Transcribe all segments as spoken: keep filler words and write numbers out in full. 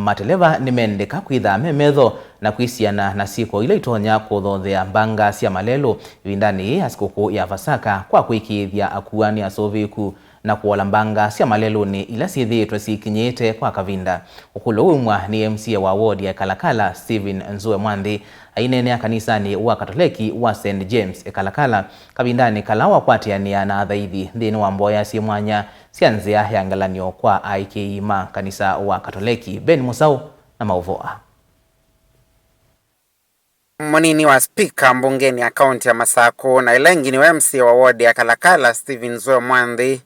Mateleva nĩmendeka kwĩtha me metho na kwĩsiana na syĩko ila itonya kũthothea mbanga sya malelũ ĩvindanĩ yĩĩ ya sikũkũ ya Vasaka kwa kũĩkĩĩthya akuani asũvĩĩku na kũola mbanga sya malelũnĩ ila syĩthĩĩtwe syĩkinyĩĩte kwa kavinda. Ũkũlyo ũumw'a nĩ M C A wa ward ya Kalakala, Stephen Nzue Mwanthi, aineenea kanisanĩ wa Katoleki wa Saint James Kalakala kavindanĩ kala wakwatĩanĩa na athaithi nthĩnĩ wa mboya syĩ mwanya sya nzĩa ya ngelany'o kwa aĩkĩĩi ma kanisa wa Katoleki. Ben Mũsaũ na maũvoo aa. Mũnini wa spika mbungenĩ ya kaunti ya Masakũ na ĩla ĩngĩ nĩwe M C A wa ward ya Kalakala, Stephen Nzue Mwanthi,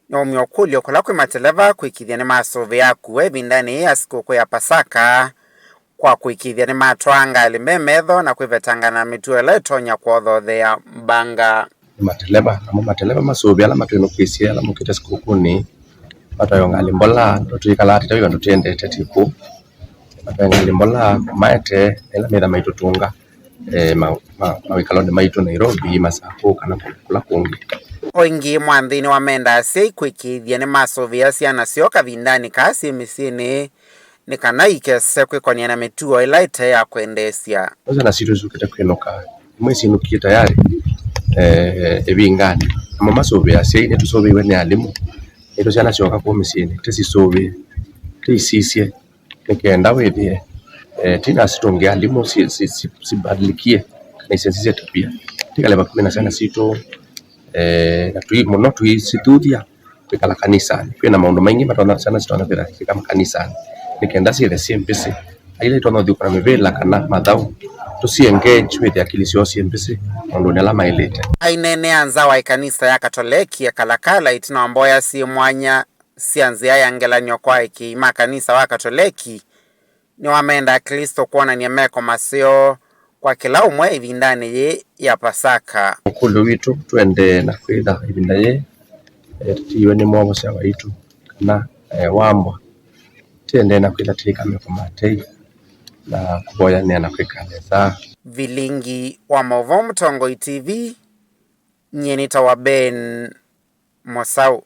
nĩwaumya ũkũlyo kũla kwĩ mateleva kũĩkĩĩthya nĩmasũvĩa akua ĩvindanĩ yĩĩ ya sikũkũ ya Pasaka kwa kũĩkĩĩthya nĩmatwaa ngalĩ me metho na kwĩvetangana na mĩtuo ĩla ĩtonya kũothothea mbanga. Nĩ mateleva, namo mateleva masũvĩe ala matwĩnũkĩsye, ala mokĩte sikũkũnĩ, matwaĩwe ngalĩ mbola, tũtwĩkalaa tĩtavĩ vandũ tũendete tĩkũ. Matwaĩwe ngalĩ mbola, maete, ĩla metha maitũtũnga, eh, ma, ma, mawĩkalonĩ maitũ Nairobi, Masakũ, kana kũla kũngĩ. O ĩngĩ, Mwanthi nĩwamenda asyai kũĩkĩĩthya nĩmasũvĩa syana syoo kavindanĩ kaa syĩ mĩsyĩnĩ, nĩ kana ikese kwĩkonĩa na mĩtuo ĩla ĩte ya kwendeesya. Nĩ syana sitũ syũkĩte kwĩnũka, imwe isinũkie tayarĩ, eh, ĩvinganĩ. Namo masũvĩe asyai, nĩtũsũvĩiwe nĩ alimũ. Nĩtũ syana syoka kũu mĩsyĩnĩ, tĩsisũvĩe, tĩisisye, nĩ kenda wĩthĩe, eh, ti nasitũngĩa alimũ si, si, si, sibadilikie kana isenzisye tabia. Tikale vakuvĩ na syana sitũ, eh, na tũi, mũno tũisithuthya kwĩkala kanisanĩ. Kwĩna maũndũ maingĩ matonya, syana sitonya kwĩthĩa syĩka makanisanĩ, nĩ kenda syĩthe syĩ mbĩsĩ. Aila itonya ũthiũkana mĩvĩla kana mathaũ, tũsi engage wĩthĩa akili syoo syĩ mbĩsĩ maũndũnĩ ala maĩlĩte. Aineenea nza wa ĩkanisa ya Katoleki ya Kalakala ĩtina wa mboya syĩ mwanya sya nzĩa ya ngelany'o kwa aĩkĩĩi ma kanisa wa Katoleki, nĩwamenda Aklĩsto kwonany'a meko maseo kwa kĩla ũmwe ĩvindanĩ yĩĩ ya Pasaka. Ũkũlyo witũ, tũendee na kwĩtha ĩvinda yĩĩ, eh, tũtiiwe nĩ mwovosya waitũ kana, eh, wambwa. Tũendee na kwĩtha twĩka meko ma tei na kũvoyanĩa na kwĩka nesa. Vilingi wa maũvoo Mũtongoi T V, nyie nĩtawa Ben Mũsaũ.